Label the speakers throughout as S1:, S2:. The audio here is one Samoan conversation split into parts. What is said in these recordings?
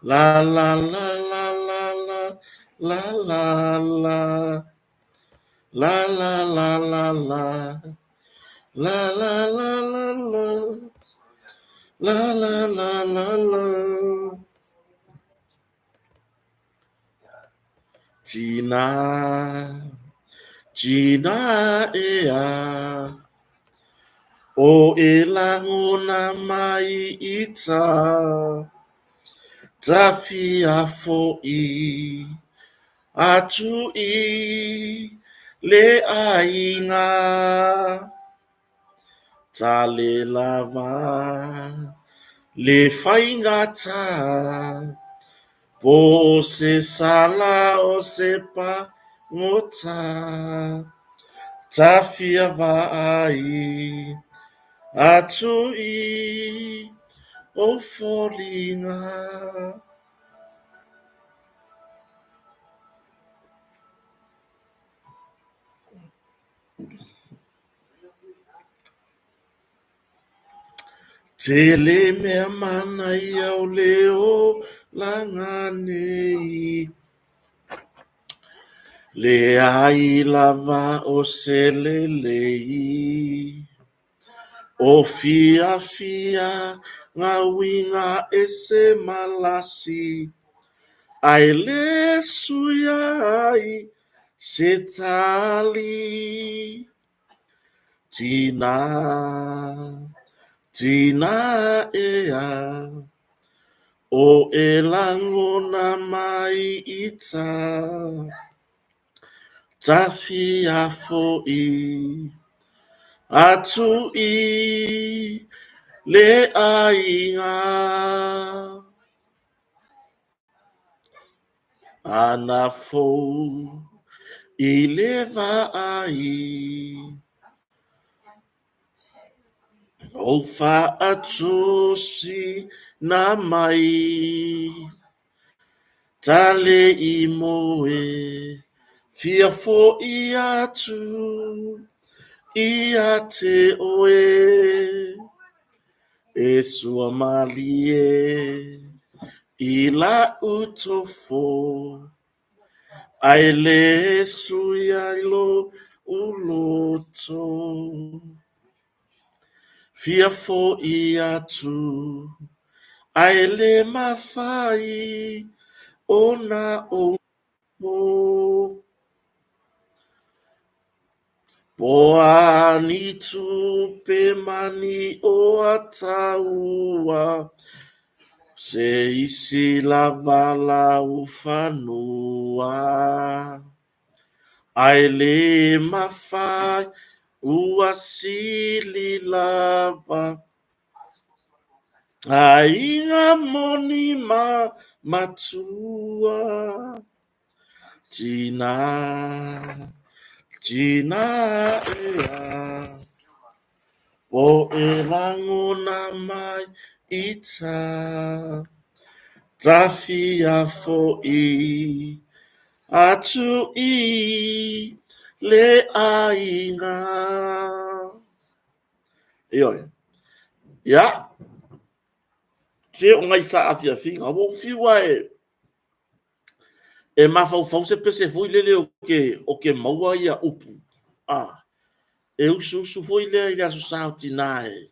S1: La la la la la la la la la La la la la la La la la la la La la la la la Tina Tina ea O e lagona mai i ta Tafiafo'i atu i le aiga Tale lava le faigata Po o se sala o se pagota Tafia vaai atu i ou foliga. Tele mea manaia o le olaga nei, Leai lava o se lelei, O fiafiaga uiga ese malasi, Ae le suia ai se tali. Tina, tina ea, O e lagona mai i ta Tafiafo'i atu i le aiga. Ana fou i le vaai. Ou faatosina mai Tale i moe fia fo'i atu ia te oe E sua malie i la'u tofo Ae le suia i lo'u loto Fia fo'i atu ae le mafai ona ou nofo Po o a ni tupe ma ni oataua Se isi lava laufanua Ae le mafai ua sili lava Aiga moni ma matua Tina, tina ea O e lagona mai i ta Tafiafo'i atu i le aiga. Ioe. Ia, se o nai sa afiafiga, ua ou fiu lava e e mafaufau se pese foi lele o ke maua ia upu, a, e usuusu foi lea i le Aso Sa o Tina e,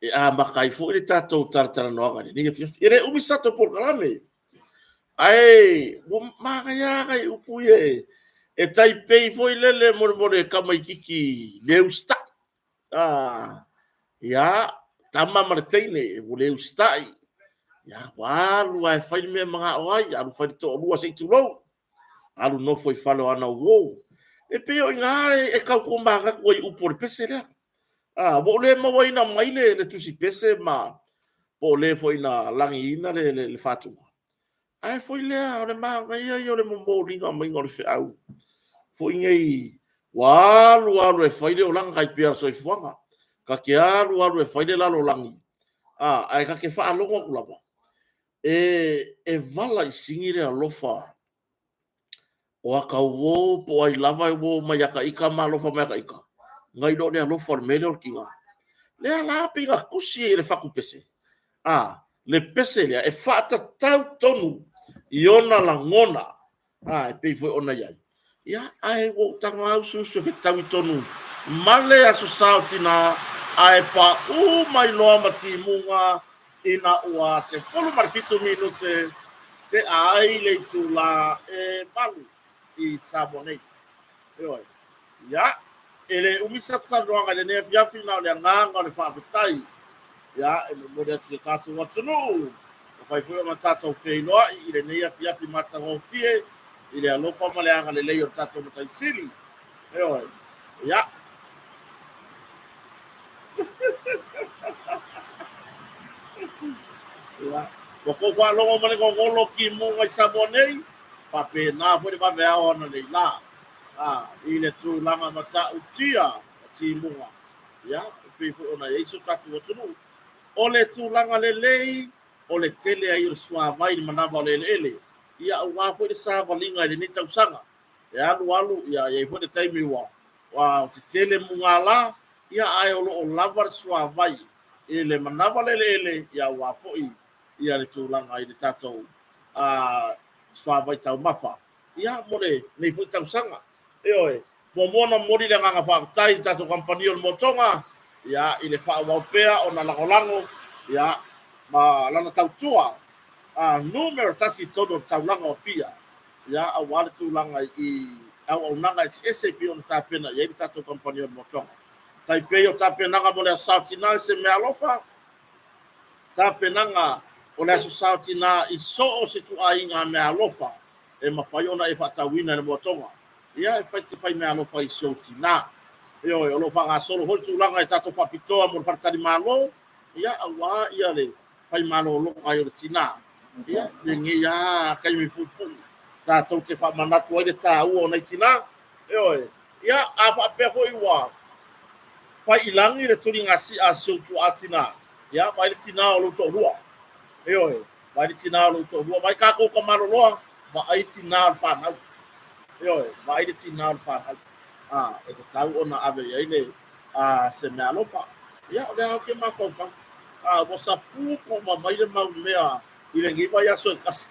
S1: e amata ai foi le tatou talatalanoaga i lenei afiafi. E le umi se tatou polokalame, ae ua manaia lava nai upu ia e tai pei foi lele molemole e tamaititi le usitai. A, ia, tama ma le teine ua le usitai, ia, ua alu lava e fai le mea e manao ai, alu fai le toalua se i tulou, alu nofo i fale o ana uo. E pei o i ina e tau tomanatu ai i upu o le pese lea. A, ua ou le mauaina mai le tusi pese ma po o le foi na lagiina le fatuga, ae foi lea o le manaia ia o le momoliga mai o le feau foi nei, ua alu alu e fai le olaga, tai pei lava o le soifuaga. Ta te alu alu e fai le lalolagi, ae ta te faalogo atu lava, e vala i sini le alofa o ata uo po o ai lava e uo mai ia ta ita ma alofa mai ia ta ita, nai lo le alofa o le mea lea o le tina. Lea la pei na tusi ai e le fatu pese, a, le pese lea e faatatau tonu i ona lagona, a, e pei foi ona i ai. Ia, ae ua ou tago lava usuusu e fetaui tonu ma le Aso Sa o Tina, ae paū mai loa ma timuga ina ua 17 minute tea ai le itulā e 8 i Samoa nei. Ioe. Ia, e le umi sa talanoaga i lenei afiafi na o le agaga o le faafetai. Ia, e momoli atu i si o tatou atunuu, ua fai foi ona tatou feiloai i lenei afiafi matagofie i le alofa ma le agalelei o le tatou Matai Sili. Ioe. Ia. Ia. Ua tou faalogo ma le gogolo o timuga i Samoa nei, faapena foi le vaveao ananei la. A, i le tulaga matautia o timuga, ia, e pei foi ona i ai si o tatou atunuu. O le tulaga lelei, o le tele ai o le suavai i le manava o le eleele, ia aua foi le savaliga i lenei tausaga. E alu alu, ia, e i ai foi le taimi ua, ua tetele mugala, ia, ae o lo o lava le suavai i le manava o le eleele, ia aua foi ia le tulaga i le tatou a, suavai taumafa. Ia, mo lenei foi tausaga. Ioe, muamua ona momoli le agaga faafetai i le tatou kamupani o le Motoga, ia, i le faaauau pea ona lagolago, ia, ma lana tautua a numera tasi i totonu o le taulaga o Apia, ia, aua le tulaga i auaunaga eseese e pei ona tapena i ai le tatou kamupani o le Motoga. Tai pei o tapenaga mo le Aso Sa o Tina i se meaalofa, tapenaga o le Aso Sa o Tina i so o se ituaiga meaalofa e mafai ona e faatauina e le Moatoga. Ia, e fai te fai meaalofa i si ou tina. Ioe, o lo o faagasolo foi le tulaga i tatou faapitoa mo le faletalimalo, ia, aua ia le fai malologa ai o le tina. Ia, lenei lava taimi puupuu tatou te faamanatu ai le taua o nai tina. Ioe, ia, a faapea foi ua fai i lagi le tuligasia a si ou tuaa tina, ia, vaai le tina o lou toalua. Ioe, vaai le tina o lou toalua, vaai tatou tamaloloa, vaai tina o le fanau. Ioe, vaai le tina o le fanau. A, e tatau ona ave i ai le a, se meaalofa. Ia, o lea ou te mafaufau. A, ua sapupu uma mai le mau mea i lenei vaiaso e tasi.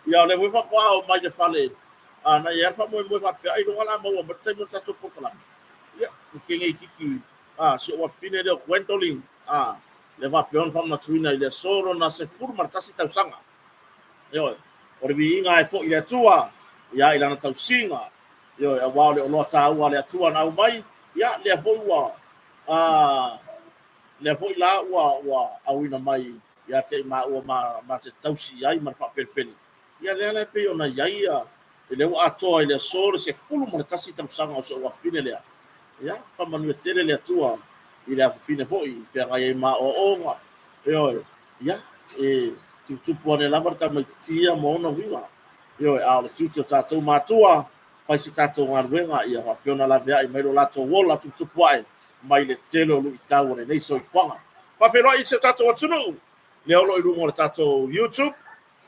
S1: Ia, o lea foi faatoa oo mai le fale. A, na i ai lava le faamoemoe faapea, ailoga o le a maua mai le taimi o le tatou polokalame. Ia, e kege itiiti a, si ou afafine lea o Gwendolyn, a, lea faapea ona faamanatuina i le aso lona 11 tausaga. Ioe, o le viiga e foi i le Atua, ia, i lana tausiga, ioe, aua o le oloa taua a le Atua na aumai, ia, lea foi ua, a, lea foi la ua, ua auina mai ia te i maua ma, ma te tausi i ai ma le faapelepele. Ia, lea la e pei ona i ai ia, lea ua atoa i le aso le 11 tausaga o si ou afafine lea. Ia, faamanuia tele le Atua i le afafine foi i feagai ai ma aoaoga. Ioe, ia, e tuputupu ane lava le tamaitiiti ia ma ona uiga. Ioe, a o le tiute o tatou matua, fai se tatou galuega ia faapea ona laveai mai lo latou ola tuputupu ae mai le tele o luitau o lenei soifuaga. Faafeiloai i si o tatou atunuu, lea o lo o i luga o le tatou YouTube,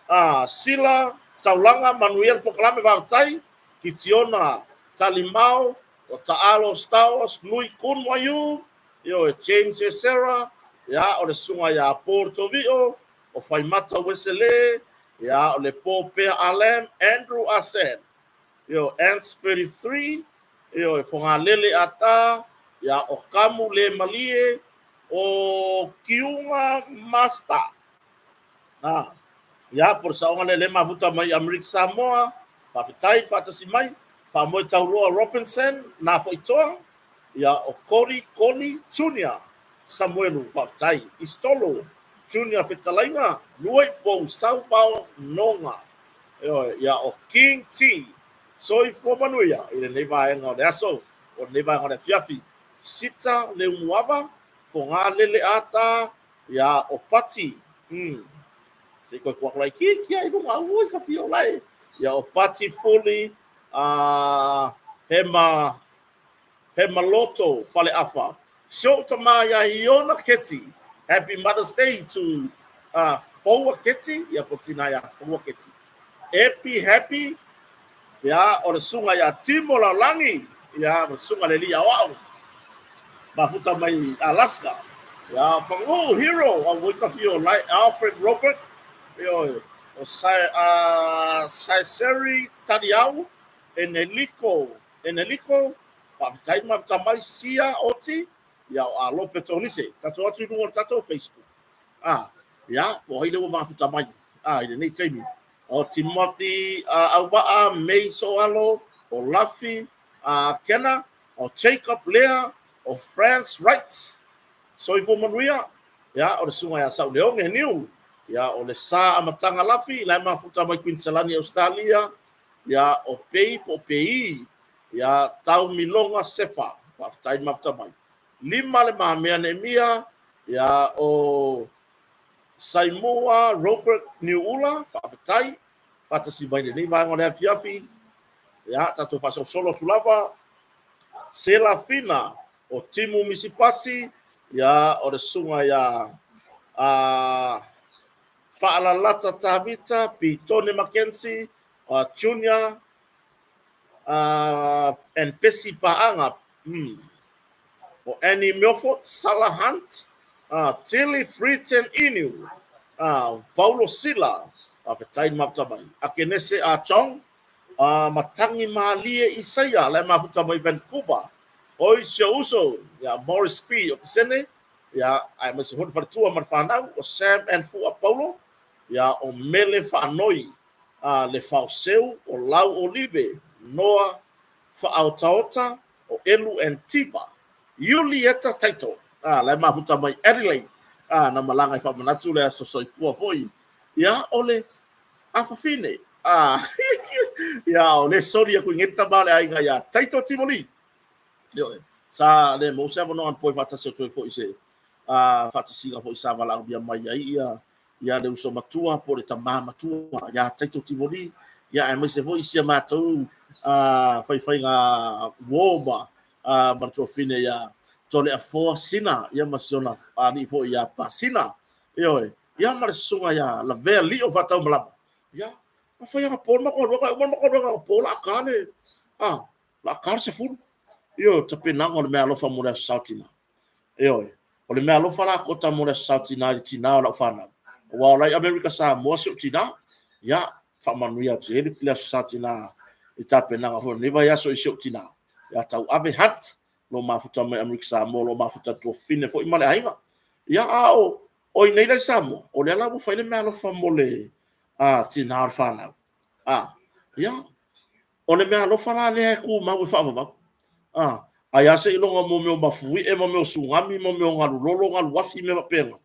S1: a Sila Taulaga, manuia le polokalame, faafetai. Kitiona Talimao, o Taalo Stowers, Lui Kun Waiu, ioe, James Esera, ia, o le susuga ia Paul Tovio, o Faimata Wesele, ia, o le Po Pea Alem, Andrew Asen, ioe, Ants 33, ioe, Fogalele Ata, ia, o Kamu Le Malie, o Kiuga Master. A, ia, po o le saoga lea lea e mafuta mai i Amerika Samoa, faafetai le faatasi mai, Faamoe Tauloa Robinson, Nafoitoa, ia, o Cody Koli Junior Samuelu, faafetai, Istolo Junior Fetalaiga, Luaipou Sauvao Noga, ioe, ia, o King T, soifua manuia i lenei vaega o le aso, o lenei vaega o le afiafi, Sita Leumuava, Fogalele Ata, Ia, o Pati, se i toe tuu atu laitiiti lava i luga, ui ka fia ola e. Ia, o Pati Fuli, a, Hema, Hema Loto, Faleafa. Si ou tama ia Iona Keti. Happy Mother's Day to uh, Foua Keti, ia po tina ia Foua Keti. Epi Happy, ia, o le susuga ia Timo Laolangi, ia, ma le susuga le alii aoao, mafuta mai Alaska. Ia, Faguu Hero, Auaitafio Lai, Alfred Robert, ioe, o Saeseri Taliau, Eneliko, Eneliko, faafetai ma tamai Sia Oti, ia o Alope Tonise. Tatou atu i luga o le tatou Facebook. Ah, ia, po o ai lea ua mafuta mai, ah, i lenei taimi. O Timothy Auvaa, May Soalo, o Lafi Kena, o Jacob Lea, o Frans Wright, Soifua Manuia, ia, o le susuga ia Sauleoge Niu, ia, o le Sa Amataga Lafi, la e mafuta mai Kuiniselani, Ausetalia, ia, o Pei po o Pei, ia, Taumiloga Sefa, faafetai le mafuta mai. Lima Le Mamea Neemia, ia, o Saimua Robert Niuula, faafetai, faatasi mai lenei vaega o le afiafi, ia, tatou faasolosolo atu lava. Selafina, o Timu Misipati, ia, o le susuga ia Faalalata Tavita, Pitone Mackenzie, Junior, and Pesi Paaga, o Annie Milford, Sala Hunt, Tilly Fritz and Inu, Paulo Sila, faafetai le mafuta mai, Akenese Ah Chong, Matangi Malie Isaia, la e mafuta mai Vancouver, oi si ou uso, ia Morris P. o Kisene, ia, aemaise foi le faletua ma le fanau, o Sam and Fua Paulo, ia, o Mele Faanoi, Le Faoseu, o Lau Olive, Noa Faaotaota, o Elu and Tiva, Iulieta Taito, la e mafuta mai Adelaide, na malaga i faamanatu le aso soifua foi, ia, o le afafine, ia, o le soli aku i nei tama o le aiga ia Taito Timoli. Ioe, sa le maua se avanoa anapo e faatasi atu ai foi i se faatasiga foi sa valaaulia mai ai ia ia le uso matua po o le tamā matua ia Taito Timoli, ia aemaise foi si a matou faifaiga uo ma ma le tuafafine ia Toleafoa Sina, ia ma si ona alii foi ia Pasina. Ioe, ia ma le susuga ia Lavea Lio Faataumalama. Ia, na fai anapo le matou galuega, e uma le matou galuega anapo o le a ta le, o le a ta le 10. Ioe, tapenaga o le meaalofa mo le Aso Sa o Tina. Ioe, o le meaalofa la kota mo le Aso Sa o Tina i le tina o lau fanau. Aua o la i Amerika Samoa si ou tina, ia, faamanuia atu i ai le Aso Sa o Tina i tapenaga foi o lenei vaiaso i si ou tina. Ia Tauave Hunt, lo mafuta mai Amerika Samoa, lo mafuta tuafafine foi ma le aiga. Ia, a o, o i nei la i Samoa, o lea la ua fai le meaalofa mo le tina o le fanau. Ia, o le meaalofa la lea e tumau e faavavau. Ai lava seiloga mo mea o mafuie ma mea o tsunami ma mea o galu lolo, galu afi, mea faapena.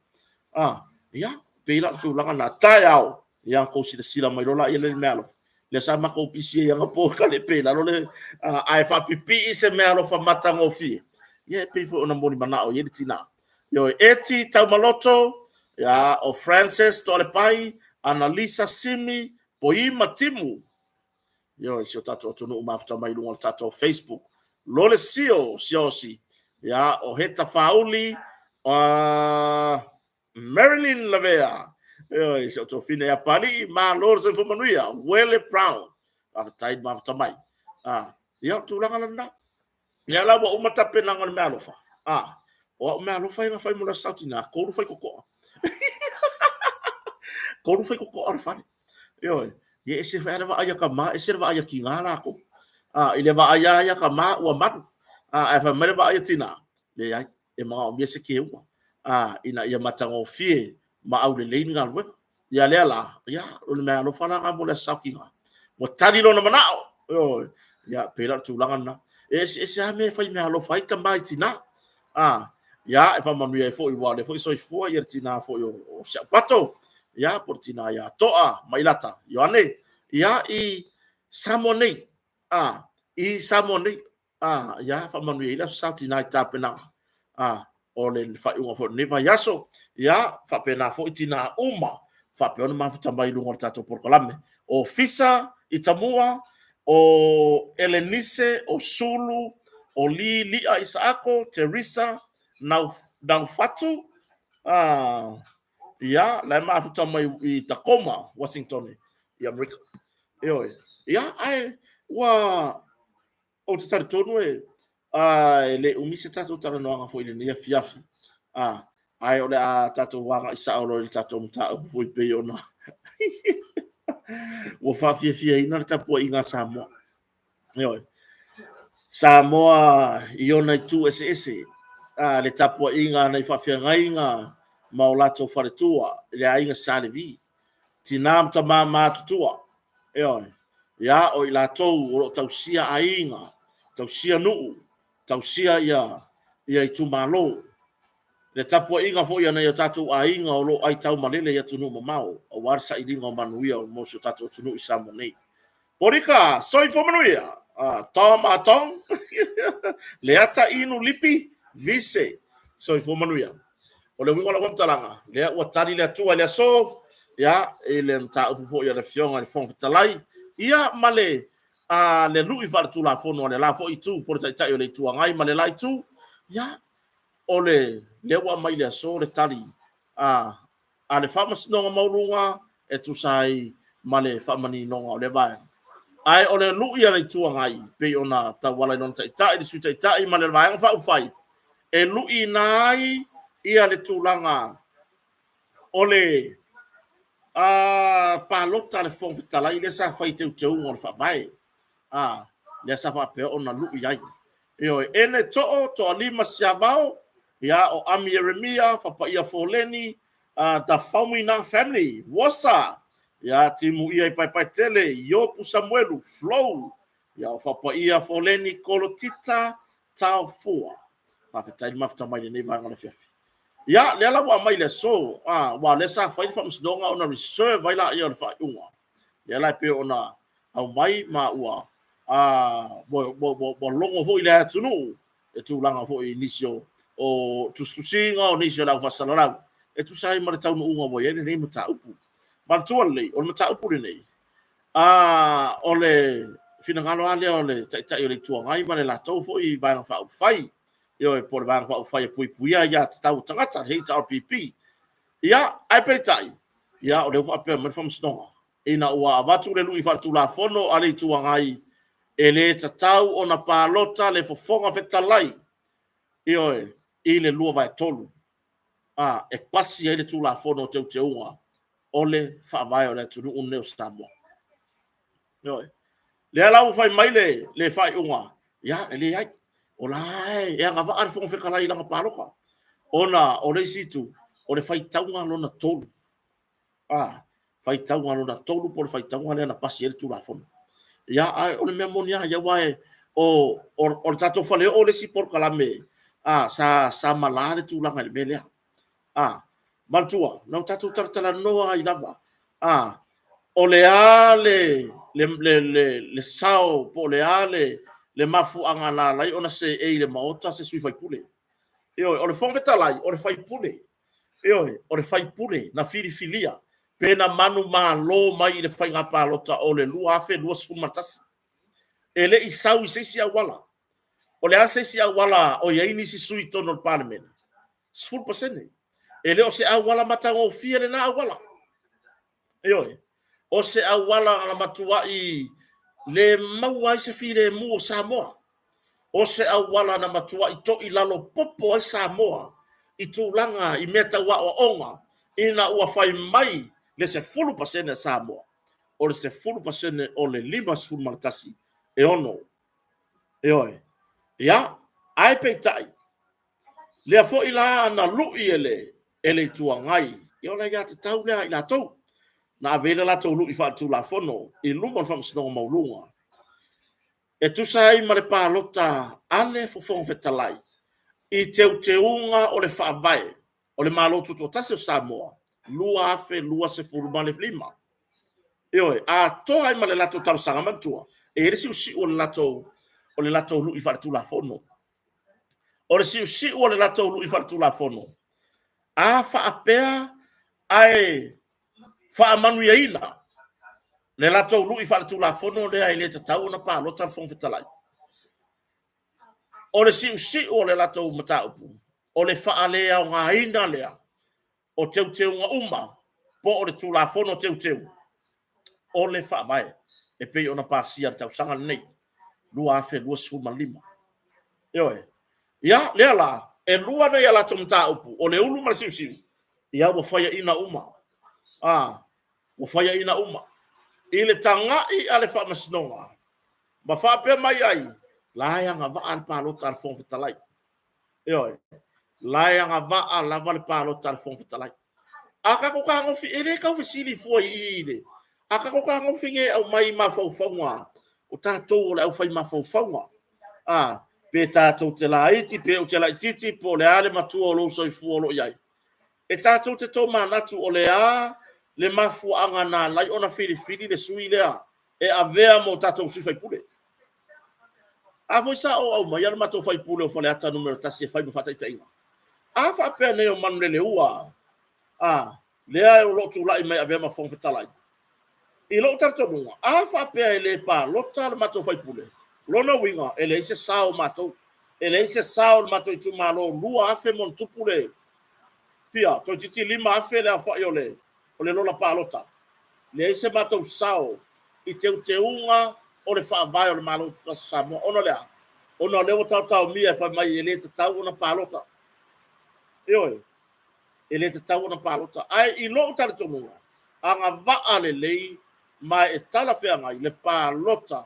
S1: Ia, pei la o le tulaga lena. Taeao, ia tou silasila mai loa laia i le meaalofa. Lea sa matou pisi ai anapo i kalepe i lalo le, ae faapipii se meaalofa matagofie. Ia, e pei foi ona molimanao i ai le tina. Ioe, Eti Taumaloto, ia, o Frances Toalepai, Analisa Simi, Poima Timu, ioe, si o tatou atunuu mafuta mai luga o le tatou Facebook. Lole Sio Siaosi, ia, o Heta Whauli, Marilyn Lavea, ioe, si o tuafafine ia Pali'i, malo le soifua manuia, Wele Brown, faafetai le mafuta mai. Ia, o le tulaga lena. Ia la ua uma tapenaga o le meaalofa. O au meaalofa ia na fai mo le Aso Sa o Tina, 3 faitotoa. 3 faitotoa o le fale. Ioe, ia ese foi lava le vaai a tama, ese le vaai a tina latou. I le vaai lava ia a tama ua malu. Ae fai mai le vaai a tina, leai, e manaomia se keuga, ina ia matagofie ma aulelei le galuega. Ia lea la, ia, o le meaalofa la lena mo le Aso Sa o Tina. Ua tali lona manao. Ioe, ia, pei la o le tulaga lena. E eseese lava mea e fai meaalofa ai tama i tina. Ia, e faamanuia ai foi, aua o lea foi e soifua le tina foi o Siaupato, ia, po o le tina ia Toa Mailata Ioane, ia, i Samoa nei. I Samoa nei. Ia, faamanuia ai le Aso Sa o Tina i tapenaga o le faaiuga foi o lenei vaiaso. Ia, faapena foi tina uma faapea ona mafuta mai i luga o le tatou polokalame. O Fisa Itamua, o Elenise, o Sulu, o Li Lia Isaako, Teresa Naufatu, ia, la e mafuta mai i Tacoma, Washington, i Amerika. Ioe. Ia, ae ua Ou te talitonu e, e le umi se tatou talanoaga foi i lenei afiafi. Ae o le a tatou agai sao loa i le tatou mataupu foi pei ona ua faafiafiaina le tapuaiga a Samoa. Ioe. Samoa i ona itu eseese, a, le tapuaiga a nai faafeagaiga ma o latou faletua, le aiga Sa Levi, tina ma tama matutua, ioe, ia, o i latou o lo o tausia aiga, tausia nuu, tausia ia itumalo. Le tapuaiga foi a nai o tatou aiga o lo o aitaumalele i atunuu mamao aua le sailiga o manuia mo si o tatou atunuu i Samoa nei. Polika, soifua manuia! Tom Atong, Leata Inu Lipi, Vise, soifua manuia. O le uiga o lau faamatalaga, lea ua tali le Atua i le aso, ia, i le mataupu foi a le Afioga i le Fofoga Fetalai, ia ma le a le lui faaletulafono a le la foi Itu, po o le Taitai o le Itu Agai ma le la Itu, ia, o le lea ua aumai i le aso le tali a a le Faamasinoga Maualuga e tusa ai ma le faamaninoga o lea vaega. Ae o le lui a le Itu Agai, pei ona tauala i lona Taitai, le Sui Taitai ma le Vaega Faaupufai, e luiina ai ia le tulaga o le palota a le Fofoga Fetalai lea sa fai i teuteuga o le Faavae, a, lea sa faapea ona lui ai. Ioe, ene too, toalima Siavao, ia, o Ami Ieremia, Fapaia Foleni, The Faumuina Family, Wosa, ia, Timuia i Paepaetele, Iopu Samuelu, Flo, ia, o Fapaia Foleni, Kolotita, Taofua. Faafetai le mafuta mai lenei vaega o le afiafi. Ia, lea la ua aumai le aso, a, aua o lea sa fai le faamasinoga ona reserve ai laia o le faaiuga. Lea la e pei ona aumai ma ua, a, ua, ua, ua, ua logo foi le atunuu e tulaga foi i nisi o, o tusitusiga o nisi o le au faasalalau e tusa ai ma le taunuuga ua i ai lenei mataupu. Manatua lelei, o le mataupu lenei, a, o le finagalo lava lea o le Taitai o le Itu Agai ma le latou foi Vaega Faaupufai, ioe, po o le Vaega Faaupufai e Puipuia Aia Tatau a Tagata, le HRPP. Ia, ae peitai, ia, o lea ua faapea mai le Faamasinoga, ina ua avatu le lui faaletulafono a le Itu Agai, e le tatau ona palota le Fofoga Fetalai, ioe, i le 2/3, a, e pasi ai le Tulafono o Teuteuga o le Faavae o le atunuu lenei o Samoa. Ioe. Lea la ua fai mai le, le faaiuga, ia, e leai. O la e agavaa le Fofoga Fetalai i lana palota. Ona o le isi itu, o le faitauga lona 3. A, faitauga lona 3 po o le faitauga lea na pasi ai le Tulafono. Ia, ae o le mea moni lava, ia aua e, o, o, o le tatou faleoo le isi polokalame, a, sa, sa malā le tulaga i le mea lea. A, manatua, na o tatou talatalanoa ai lava, a, o le a le, le, le, le, le sao po o le a le, le mafuaaga na ala ai ona seei i le Maota se sui faipule. Ioe, o le Fofoga Fetalai, o le faipule. Ioe, o le faipule na filifilia pe na manumalo mai i le faiga palota o le 2021. E le i sau i se isi auala. O le a se isi auala o i ai nisi sui i totonu o le Palemene? 10%. E le o se auala matagofie lena auala. Ioe, o se auala na matuai le maua ai se filemu o Samoa. O se auala na matuai toilalo popo ai Samoa i tulaga i mea tau aoaoga ina ua fai mai le 10% a Samoa, o le 10% o le 51 e 6. Ioe. Ia, ae peitai, lea foi la na lui e le, e le Itu Agai, ia o le aiatatau lea a i latou, na ave ai le latou lui faaletulafono i luma o le Faamasinoga Maualuga, e tusa ai ma le palota a le Fofoga Fetalai i teuteuga o le Faavae o le Malo Tutoatasi o Samoa 2025. Ioe, atoa ai ma le latou talosaga manatua, e i ai le siusiu o le latou, o le latou lui faaletulafono. O le siusiu o le latou lui faaletulafono, a faapea ae faamanuiaina le latou lui faaletulafono lea e le tatau ona palota le Fofoga Fetalai. O le siusiu o le latou mataupu, o le faaleaogaina lea o teuteuga uma po o le Tulafono Teuteu o le Faavae e pei ona pasia i le tausaga lenei 2025. Ioe. Ia, lea la, E lua nei a latou mataupu, o le ulu ma le siusiu, ia ua faiaina uma. A, ua faiaina uma. I le taga'i a le Faamasinoga, ma faapea mai ai, la e agavaa le palota a le Fofoga Fetalai. Ioe, la e agavaa lava le palota a le Fofoga Fetalai. A tatou tagofi, e le tau fesili fua i i i le, a tatou tagofi nei e aumai mafaufauga o tatou o le aufai mafaufauga, a, pe tatou te laiti, pe ou te laitiiti, po o le a le matua o lou soifua o lo o i ai, e tatou te tomanatu o le a le mafuaaga na ala ai ona filifili le sui lea e avea ma o tatou sui faipule. A foi sa ou aumaia le matou faipule o Faleata Nu.1 e fai ma faataitaiga. A faapea nei o Manuleleua, a, lea o lo o tulai mai e avea ma Fofoga Fetalai. I lou talitonuga, a faapea e le palota le matou faipule, lona uiga e leai se sao o matou, e leai se sao o le matou itumalo 2,000 ma ona tupu le fia, toeitiiti 5,000 le aofai o le o le lola palota. Leai se matou sao i teuteuga o le Faavae o le Malo Tutoatasi o Samoa. Ona o le a? Ona o lea ua taotaomia e fai mai e le tatau ona palota. Ioe, e le tatau ona palota. Ae i lou talitonuga, agavaa lelei ma e talafeagai le palota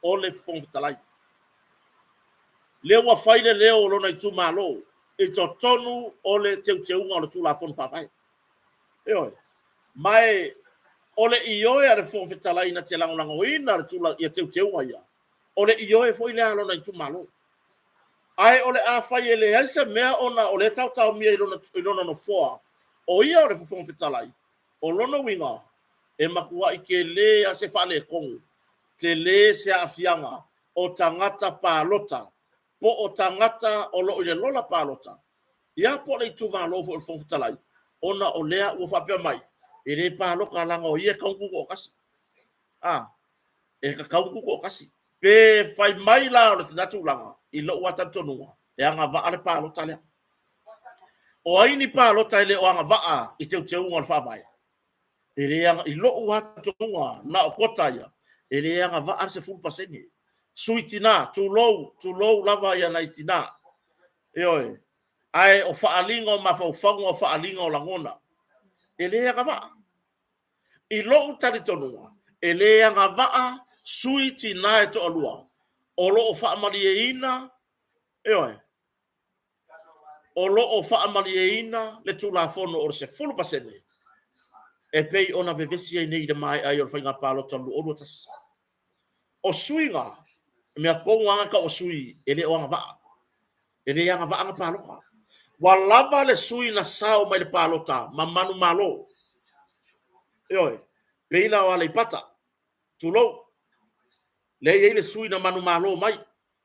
S1: o le Fofoga Fetalai. Lea ua fai le leo o lona itumalo i totonu o le teuteuga o le Tulafono Faavae. Ioe. Ma e o le ioe a le Fofoga Fetalai na te lagolagoina le tula, ia teuteuga ia, o le ioe foi lea a lona itumalo. Ae o le a fai e leai se mea ona o lea e taotaomia i lona, i lona nofoa, o ia o le Fofoga Fetalai, o lona uiga, e matuai tele lava se faaletonu, tele se aafiaga o tagata palota po o tagata o lo o i le lola palota, ia po o le itumalo foi o le Fofoga Fetalai, ona o lea ua faapea mai, e le palota leaga o ia e tatau ona tutoatasi. A, e tatau ona tutoatasi. Pe fai mai la o lena tulaga, i lou lava talitonuga, e agavaa le palota lea. O ai ni palota e le o agavaa i teuteuga o le Faavae? E le aga, i lou lava talitonuga na o quota ia, e le agavaa le 10%. Sui tina, tulou, tulou lava ia nai tina. Ioe. Ae o faaaliga o mafaufauga, o faaaliga o lagona. E le agavaa. I lou talitonuga, e le agavaa sui tina e toalua o lo o faamalieina, ioe, o lo o faamalieina le Tulafono o le 10% e pei ona vevesi ai nei i le maea ai o le faiga palota 2021. O suiga, mea tonu lava na tau o sui e le o agavaa. E le agavaa na palota. Ua lava le sui na sao mai le palota ma manumalo. Ioe, pei la o Aleipata, tulou, lea e i ai le sui na manumalo mai.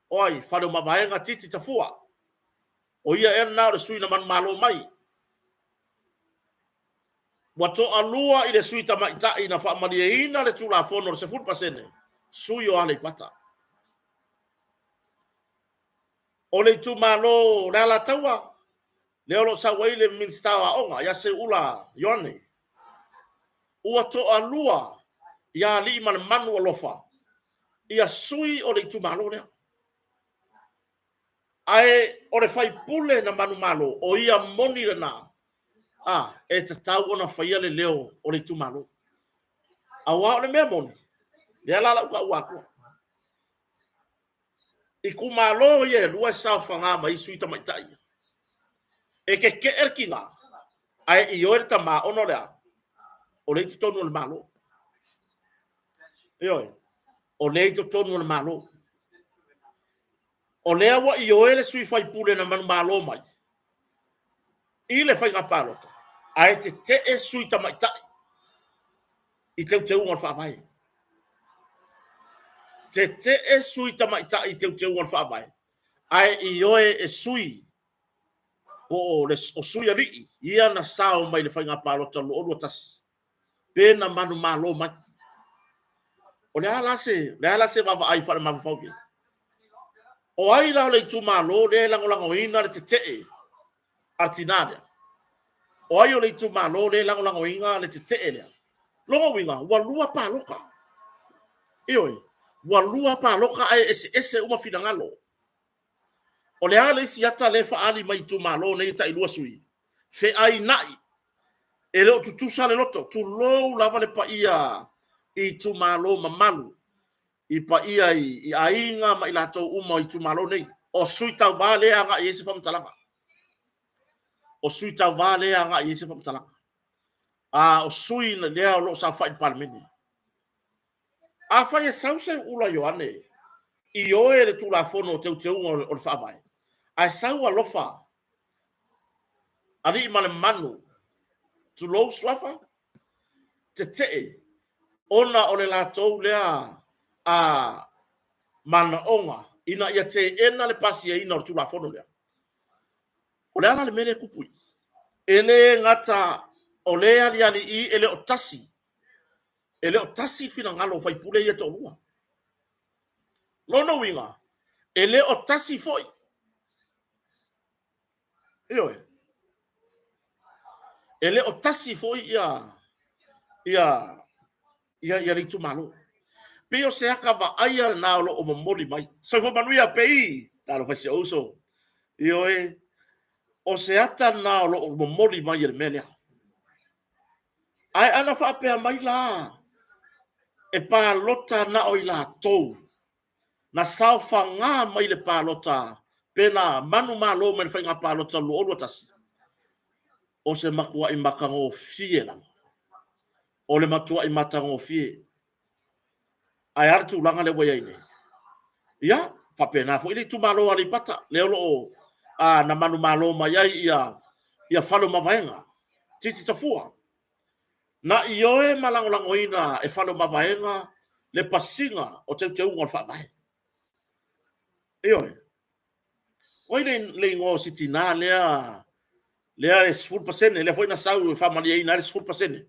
S1: O ai? Faleomavaega Titi Tafua. O ia ea lena o le sui na manumalo mai? Ua toalua i le sui tamaitai na faamalieina le Tulafono o le 10%, sui o Aleipata. O le itumalo o le Alataua, lea o lo o sau ai le Minisita o Aoga ia Seuula Ioane, ua toalua ia Aliimalemanu Alofa ia sui o le itumalo lea. Ae o le faipule na manumalo, o ia moni lena, a, e tatau ona faia le leo o le itumalo. Aua o le mea moni, lea la lau taua atua. Itumalo ia e lua e saofaga mai ai sui tamaitai. E tetee le tina, ae ioe le tama ona o le a? O lea e i totonu o le Malo. Ioe, o lea e i totonu o le Malo. O lea ua ioe le sui faipule na manumalo mai i le faiga palota, ae tetee sui tamaitai i teuteuga o le Faavae. Tetee sui tamaitai i teuteuga o le Faavae, ae ioe e sui po o, le, o sui alii ia na sao mai le faiga palota 2021 pe na manumalo mai. O le a la se, le a la se vaavaai faalemafaufau i ai? O ai la o le itumalo lea e lagolagoina le tetee a le tina lea? O ai o le itumalo lea e lagolagoina le tetee lea? Lona uiga, ua lua palota. Ioe, ua lua palota ae eseese uma finagalo. O le a le isi ata lea e faaali mai i itumalo nei e tailua sui? Feainai. E le o tutusa le loto, tulou lava le paia i itumalo mamalu, i paia i aiga ma i latou uma o itumalo nei. O sui tauva lea e agai i ai se faamatalaga. O sui tauva lea e agai i ai se faamatalaga. A o sui lea o lo o saofai i le Palemene. Afai e sau Seuula Ioane ioe le Tulafono o Teuteuga o le Faavae, ae sau Alofa Aliimalemanu, tulou suafa, tetee ona o le latou lea a manaoga ina ia teena le pasiaina o le Tulafono lea. O le a la le mea lea e tupu i i? E le gata o lea e aliali i i e le o tasi, e le o tasi finagalo o sui usufono ia e toalua. Lona uiga, e le o tasi foi. Ioe. E le o tasi foi ia ia le itumalo. Pei o se ata vaaia lena o lo o momoli mai. Soifua manuia Pei, talofa i si ou uso. Ioe, o se ata lena o lo o momoli mai e le mea lea. Ae ana faapea mai la, e palota na o i latou na saofaga mai le palota pe na manumalo mai le faiga palota 2021, o se matuai matagofie lava. O le matuai matagofie. Ae a le tulaga lea ua i ai nei? Ia, faapena foi le itumalo o Aleipata, lea o lo o na manumalo mai ai ia Faleomavaega Titi Tafua. Na ioe ma lagolagoina e Faleomavaega le pasiga o teuteuga o le Faavae. Ioe. O ai le igoa o si tina lea lea e 10%, lea foi na sau e faamalieina ai le 10%?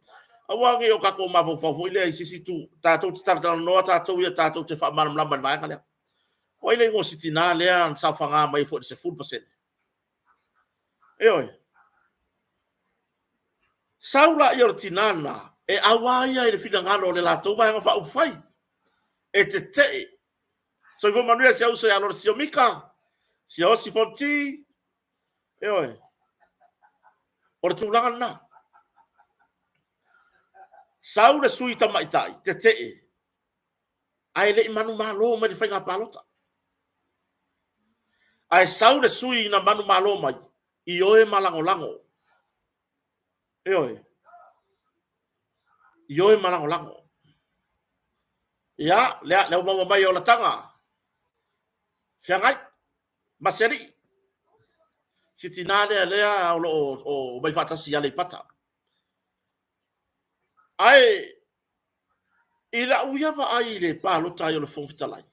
S1: Aua ne i o tatou mafaufau foi lea i se isi itu, tatou te talatalanoa tatou ia tatou te faamalamalama i le vaega lea. O ai le igoa o si tina lea na saofaga mai foi i le 10%? Ioe. Sau lea o le tina lena, e auā ia i le finagalo o le latou Vaega Faaupufai e tetee. Soifua manuia si ou uso ia Lolesio Mika, Siaosi Fonoti, ioe. O le tulaga lena. Sau le sui tamaitai, tetee, ae le i manumalo mai le faiga palota. Ae sau le sui na manumalo mai, ioe ma lagolago. Ioe. Ioe ma lagolago. Ia, lea, lea ua maua mai e olataga. Feagai, Masealii. Si tina lea lea o lo o omai faatasi i Aleipata. Ae i lau ia vaai i le palota ai o le Fofoga Fetalai,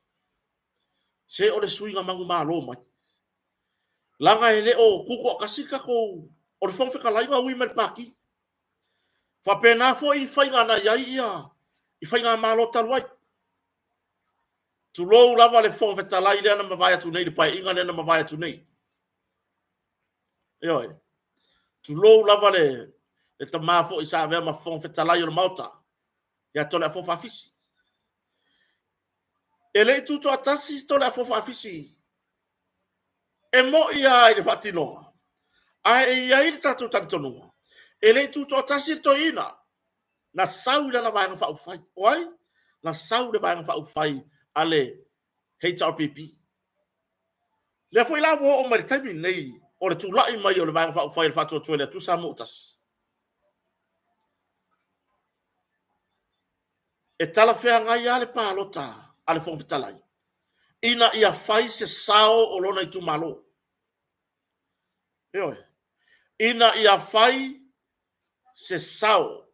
S1: se o le suiga manumalo mai. Leaga e le o tutoatasi le tatou... o le Fofoga Fetalai na ui mai le Pati. Faapena foi faiga na i ai ia i faigamalo talu ai. Tulou lava le Fofoga Fetalai lea na mavae atu nei, le Paeaiga lea na mavae atu nei. Ioe. Tulou lava le tama foi sa avea ma Fofoga Fetalai o le Maota, ia Toleafoa Faafisi. E le i tutoatasi Toleafoa Faafisi e moni lava i le faatinoga, ae e i ai le tatou talitonuga, e le i tutoatasi le toeaina, na sau i lana Vaega Faaupufai. O ai? Na sau i le Vaega Faaupufai a le HRPP. Lea foi la ua oo mai i le taimi lenei o le tulai mai o le Vaega Faaupufai o le Faatuatua i le Atua Samoa ua Tasi, e talafeagai lava le palota a le Fofoga Fetalai ina ia fai se sao o lona itumalo. Ioe. Ina ia fai se sao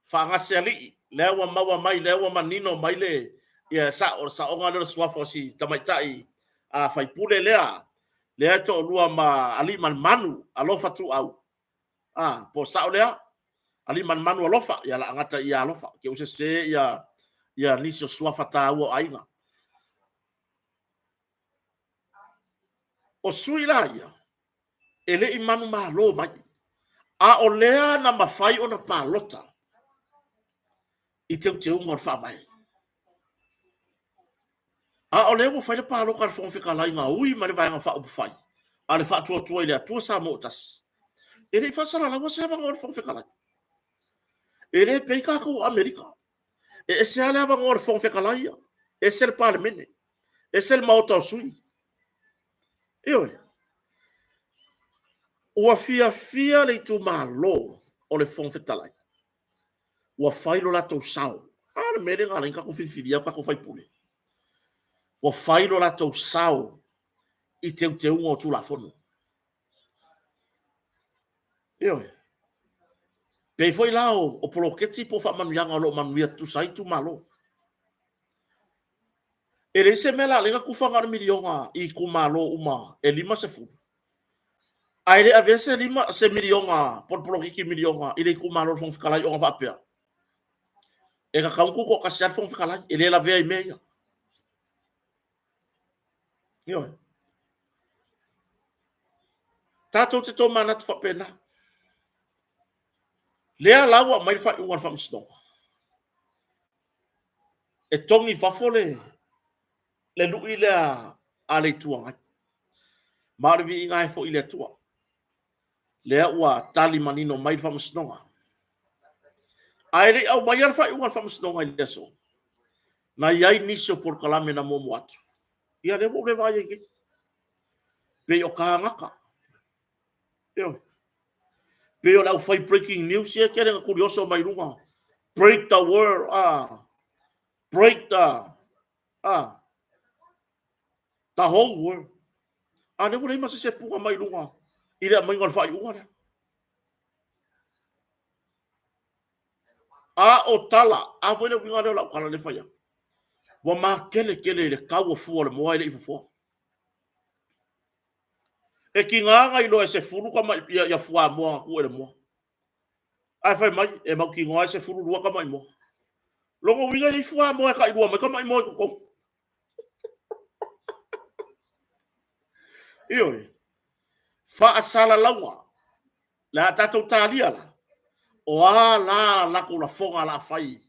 S1: faagasealii, lea ua maua mai, lea ua manino mai le ia sao, o le saoga lea o le suafa o si tamaitai a faipule lea, lea e toalua ma Aliimalemanu Alofa Tuuau. A, po o sao lea? Aliimalemanu Alofa, ia la gata ia Alofa, ke ua sese ia ia nisi o suafa taua o aiga. O sui la ia, e le i manumalo mai, a o lea na mafai ona palota i teuteuga o le Faavae. A o lea ua fai le palota a le Fofoga Fetalai na ui mai le Vaega Faaupufai a le Faatuatua i le Atua Samoa ua Tasi, e le i faasalalaua se avanoa o le Fofoga Fetalai. E le pei tatou o Amerika. E ese lava le avanoa o le Fofoga Fetalai ia, ese le Palemene, ese le Maota o sui. Ioe. Ua fiafia le itumalo o le Fofoga Fetalai ua fai lo latou sao. A le mea lea na ala ai ona tatou filifilia o tatou faipule. Ua fai lo latou sao i teuteuga o Tulafono. Ioe. Pei foi la o poloketi po o faamanuiaga o lo o manuia tutusa ai itumalo. E leai se mea o le a ala ai ona tufa na o le miliona i itumalo uma e 50, ae le avea se 5, se miliona po o le poloketi miliona i le itumalo o le Fofoga Fetalai ona faapea, e tatau ona tutoatasi lava le Fofoga Fetalai, e le lavea i mea ia. Ioe. Tatou te tomanatu faapena. Lea la ua aumai le faaiuga a le Faamasinoga, e togi i fafo le lui lea a le Itu Agai. Ma o le viiga lava e foi i le Atua. Lea ua tali manino mai le Faamasinoga. Ae le i aumaia le faaiuga a le Faamasinoga i le aso, na i ai nisi o polokalame na muamua atu. Ia lea ua ou le vaai ai nei. Pei o tagata. Ioe. Pei o le aufai breaking news ia e tele ina tulioso mai luga. Break the world, ah. Break the, ah. The whole world. A lea ua leai ma se sepuga mai luga i le aumaiga o le faaiuga lea. A o tala, a foi le uiga lea o lau tala lea fai atu. Ua makeletele i le tau o fua o le moa e le i fofoa. E tiga na iloa e 10 tama ia, ia fuamoa na tuu e le moa. Ae fai mai, e mautinoa e 12 tamai moa. Lona uiga e i ai fuamoa e tailua mai tamai moa i totonu. Ioe. Faasalalauga. Le a tatou talia la, o a la latou lafoga la fai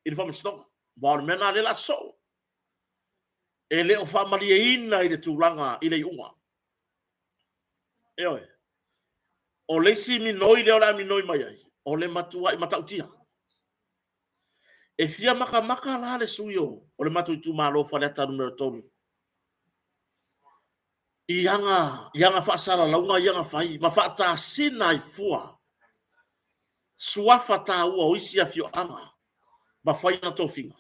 S1: i le faamasinoga. Aua o le mea lena lea la sosoo. E le o faamalieina i le tulaga i le iuga. Ioe. O le isi minoi lea o le a minoi mai ai, o le matuai matautia. E fia matamata la le sui o le matou itumalo o Faleata Nu.3 i ana, i ana faasalalauga ia na fai ma faatasina ai fua suafa taua o isi afioaga ma fai ana tofiga.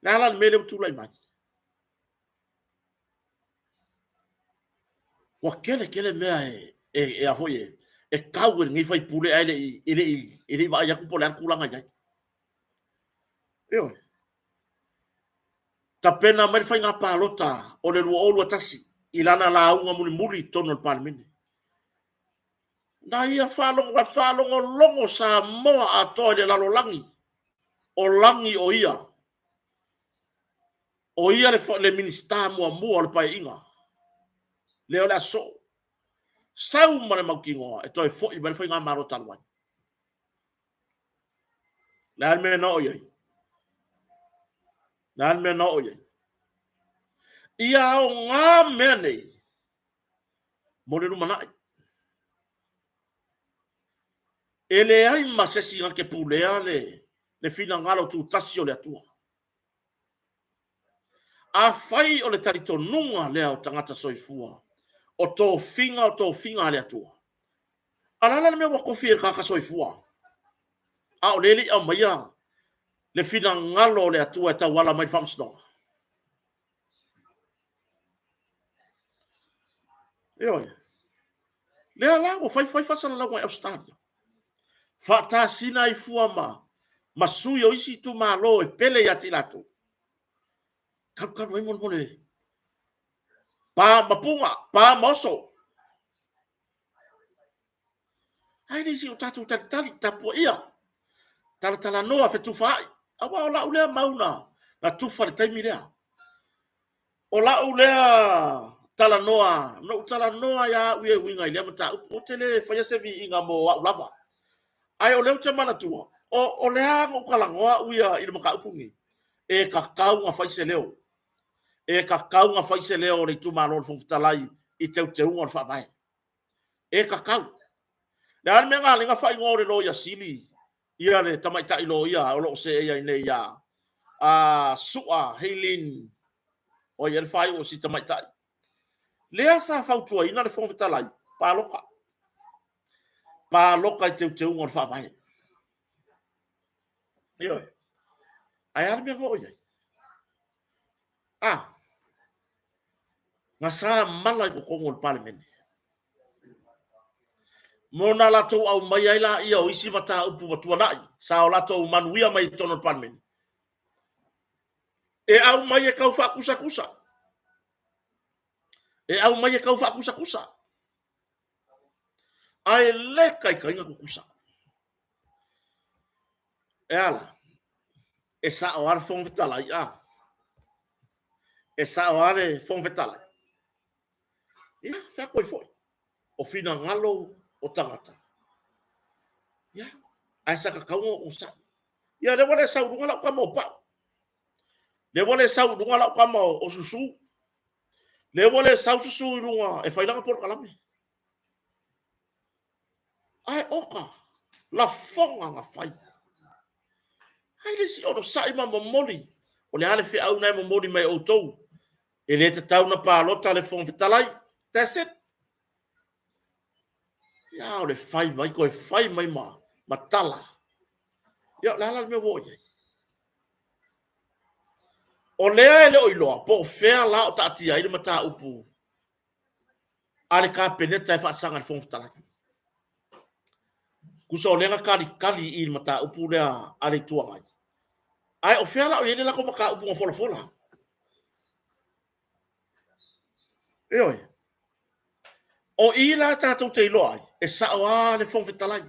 S1: Le a la le mea lea ua tulai mai? Ua tele tele mea e, e, e, a foi e, e tau e lenei faipule ae le i, e le i, e le i vaai atu po o le a le tulaga i ai. Ioe. Tapena mai le faiga palota o le 2021 i lana lauga mulimuli i totonu o le Palemene. Na ia faalogo, faalogologo Samoa atoa i le lalolagi, o lagi o ia. O ia le, le Minisita muamua o le Paeaiga lea o le a sosoo. Sau ma le mautinoa e toe foi mai le Faigamalo talu ai. Le a le mea na oo i ai? Le a le mea na oo i ai? Ia aoga mea nei mo le lumanai. E leai ma se isi na te pulea le, le finagalo tutasi o le Atua. Afai o le talitonuga lea o tagata soifua, o tofiga o tofiga a le Atua, a o le a la le mea ua tofi ai e le tagata soifua, a o lea e le i aumaia le finagalo o le Atua e tauala mai i le faamasinoga? Ioe. Lea la ua fai fai faasalalauga i Ausetalia. Faatasina ai fua ma, ma sui o isi itumalo e pele ia te i latou. Kalukalu ai molemole. Pa ma puga, pa ma oso. Ai le isi o tatou talitali, tapuaia, talatalanoa, fetufaai. Aua o lau lea mau na, na tufa le taimi lea. O lau lea talanoa, na ou talanoa ai lava au ia e uiga i lea mataupu. Ou te le faia se viiga mo au lava. Ae o lea ou te manatua, o, o lea na ou talanoa au ia i le mataupu lenei. E tatau ona fai se leo. E tatau ona fai se leo o le itumalo o le Fofoga Fetalai i teuteuga o le Faavae. E tatau. Le a le mea na ala ai ona faaigoa o le Loia Sili ia le tamaitai loia o lo o seei ai nei ia a Sua Heilin, o ai ea le faaiu o si tamaitai lea sa fautuaina le Fofoga Fetalai, palota, palota i teuteuga o le Faavae. Ioe. Ae a le mea na oo i ai? A, na sa mala i totonu o le Palemene. Mo na latou aumaia ai laia o isi mataupu ua tuanai, sa o latou manuia mai i totonu o le Palemene, e aumai e tau faatusatusa, e aumai e tau faatusatusa, ae le taitai ona tutusa. E a la? E sao lava le Fofoga Fetalai, a? E sao lava le Fofoga Fetalai. Ia, fai atu ai foi, o finagalo o tagata, ia, ae sa tatau ona onosai. Ia lea ua le sau i luga lau tama o Pau. Lea ua le sau i luga lau tama o Susu. Lea ua le sau Susu i luga e fai lana polokalame. Ae oka lafoga na fai. Ai le isi onosai ma momoli. O le a le feau na e momoli mai e outou? E le tatau ona palota le Fofoga Fetalai. That's it. Ia o le fai mai, toe fai mai ma, ma tala. Ia o le a la le mea ua oo i ai? O lea e le o iloa po o fea la o taatia ai le mataupu a le Kapeneta e faasaga i le Fofoga Fetalai. Tusa o lea na talitali i le mataupu lea a le Itu Agai. Ae o fea la o i ai le latou mataupu na folafola? Ioe. O i la tatou te iloa ai, e sao lava le Fofoga Fetalai.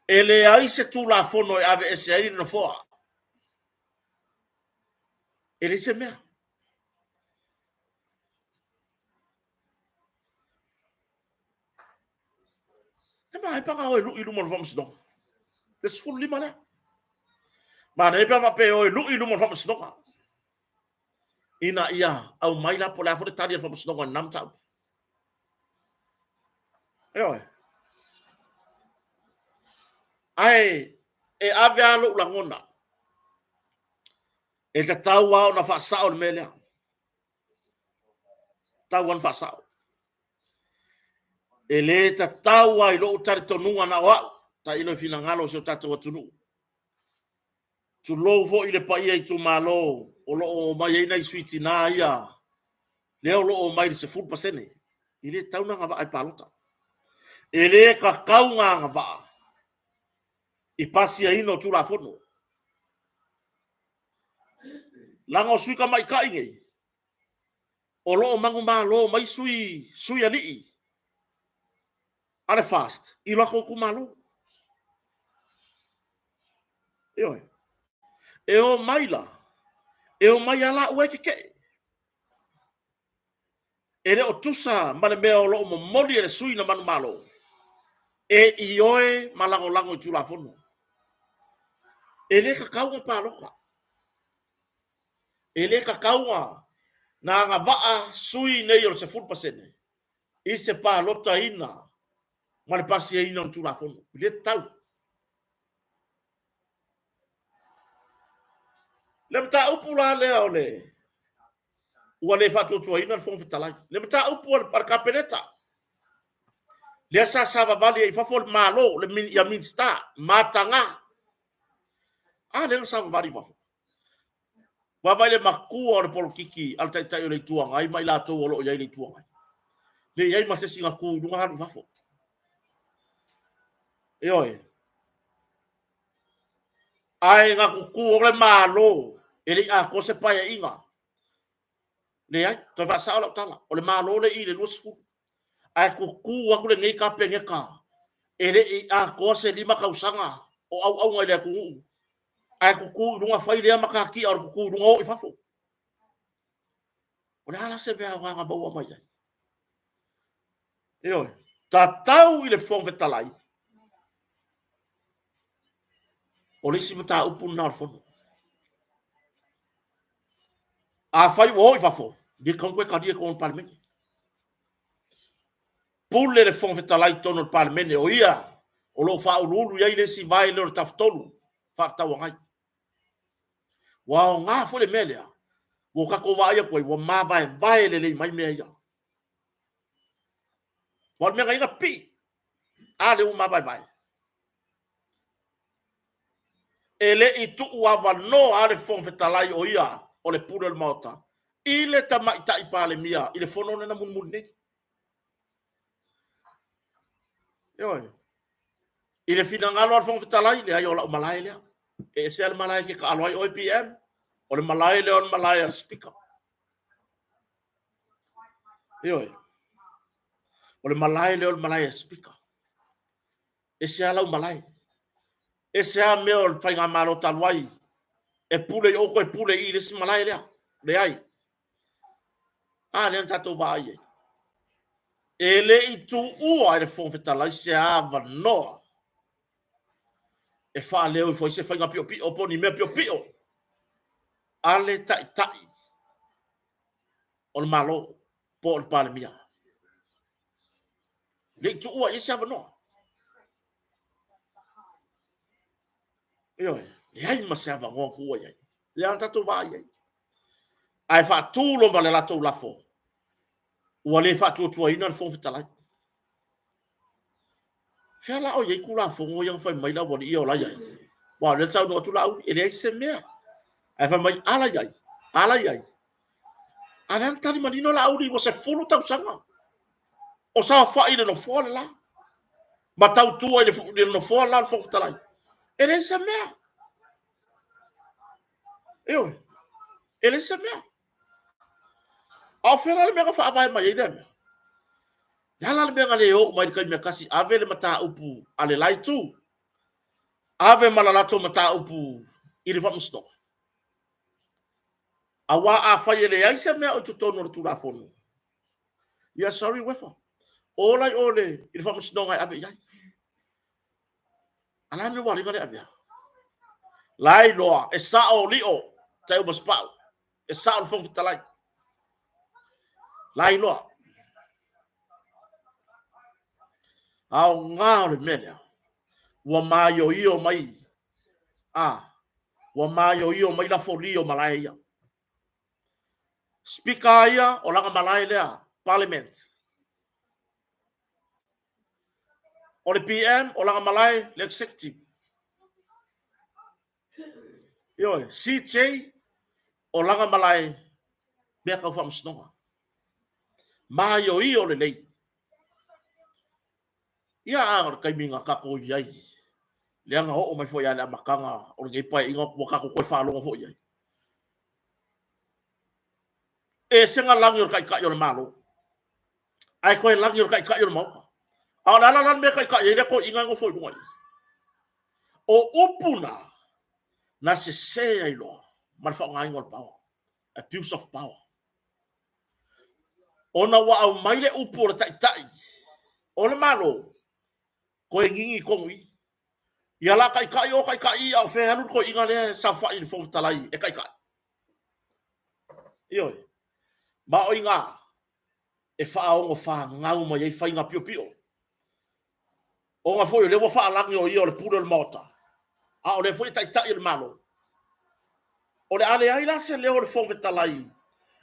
S1: E leai se Tulafono e aveese ai le Nofoa. E leai se mea. E manaia pe ana o e lui i luma o le faamasinoga. Le 15 lea. Manaia pe a faapea e o e lui i luma o le faamasinoga. Ina ia aumai la po o le a foi le tali a le faamasinoga i lena mataupu. Ioe. Ae e ave lava lou lagona, e tatau lava ona faasao le mea lea. Tatau lava ona faasao. E le tatau lava i lou talitonuga na o au, tailo i finagalo o si o tatou atunuu. Tulou foi le paia itumalo o lo o omai ai nai sui tina ia, lea o lo o omai i le 10%. E le tatau ona agavaa i palota. E le tatau ona agavaa i pasiaina o Tulafono. Leaga o sui tamaitai nei, o lo o manumalo mai sui, sui alii a le FAST i latou itumalo. Ioe. E o mai la, e o mai lava laua e tetee. E le o tusa ma le mea o lo o momoli e le sui na manumalo e ioe ma lagolago i Tulafono. E le tatau ona palota. E le tatau ona agavaa sui nei o le 10% i se palotaina ma le pasiaina o le Tulafono. E le tatau. Le mataupu la lea o le ua le faatuatuaina le Fofoga Fetalai. Le mataupu a le Kapeneta, lea sa savavali ai i fafo le Malo, ia Minisita, mataga. A lea na savavali i fafo. Vaavaai i le matua o le polokiki a le Taitai o le Itu Agai ma i latou o lo o i ai i le Itu Agai. Le i ai ma se isi na tu i luga alu i fafo. Ioe. Ae na tutu o le Malo e le i atoa se paeaiga. Leai, toe faasao lau tala, o le Malo le i le 20. Ae tutu atu lenei Kapeneta e le i atoa se 5 tausaga o auauna i le atunuu, ae tutu i luga fai lea matatia o le tutu i luga o i fafo. O le a la se mea aoga na maua mai ai? Ioe, tatau i le Fofoga Fetalai, o le isi mataupu lena o le Fono. Afai ua o i fafo, e le tatau ona toe talia i totonu o le Palemene. Pule le Fofoga Fetalai i totonu o le Palemene, o ia o lo o faauluulu i ai le isi vae lea o le Tafatolu Fefaatauagai. Ua aoga foi le mea lea, ua tatou vaai atu ai, ua mavaevae lelei mai mea ia. Aua o le mea na i ai na pipii, a lea ua mavaevae. E le i tuuavanoa lava le Fofoga Fetalai o ia o le pule o le Maota i le Tamaitai Palemia i le fono lea na mulimuli nei. Ioe. I le finagalo a le Fofoga Fetalai, leai o lau malae lea. E ese lava le malae e te taalo ai oe PM, o le malae lea o le malae a le Speaker. Ioe. O le malae lea o le malae a le Speaker. Ese lava lau malae. Ese lava mea o le Faigamalo talu ai, e pule i o toe pule i i le isi malae lea. Leai. A lea na tatou vaai i ai. E le i tuua e le Fofoga Fetalai se avanoa e faaleo ifo ai se faiga piopio po o ni mea piopio a le Taitai o le Malo po o le Palemia. Le i tuua i ai se avanoa. Ioe, leai ma se avanoa na tuua i ai. Lea na tatou vaai i ai. Ae faatu loa ma le latou lafo, ua le faatuatuaina le Fofoga Fetalai. Fea la o i ai Tulafono ia na fai mai le aualii ia o la e i ai? Aua o lea na saunoa atu Laauli, e leai se mea. Ae fai mai, a la e i ai? A la e i ai? A lea na tali manino Laauli ua 10 tausaga o saofai i le nofoa le la, ma tautua i le nofoa le la o le Fofoga Fetalai. E leai se mea. Ioe, e leai se mea. A o fea la le mea na faavae mai ai lea mea? Le a la le mea na le o uma ai i le taimi e tasi, ave le mataupu a le la itu, ave ma le latou mataupu i le faamasinoga? Aua afai e leai se mea o i totonu o le Tulafono, ia sorry Uefa, o la i o i le faamasinoga e ave i ai. A o le a le mea ua ala ai ona le avea? La e iloa, e sao lio, Taeaumasapau, e sao le Fofoga Fetalai. La e iloa. Aoga o le mea lea, ua maioio mai, a, ua maioio mai lafoli o malae ia. Speaker lava ia, o lana malae lea, Parliament. O le PM, o lana malae, le Executive. Ioe, CJ, o lana malae, mea tau faamasinoga. Maioio lelei. Ia, a o le taimi na tatou i ai, lea na oo mai foi lava i le amataga o lenei Paeaiga ua tatou toe faalogo foi i ai. E ese na lagi o le Taitai o le Malo, ae toe lagi o le Taitai o le Maota. A o le a la le mea e taitai ai lea toeaina e nofo i luga i i? O upu na, na sese ai loa ma le faaaogaina o le power, abuse of power. Ona ua aumai le upu o le Taitai o le Malo, toe gigi i totonu i i. Ia la taitai o taitai a o fea e alu le toeaina lea e saofai i le Fofoga Fetalai e taitai? Ioe. Ma o i ina e faaono fanau mai ai faiga piopio. Ona foi o lea ua faalagi o ia o le pule o le Maota, a o lea foi e taitai o le Malo. O le a leai la se leo o le Fofoga Fetalai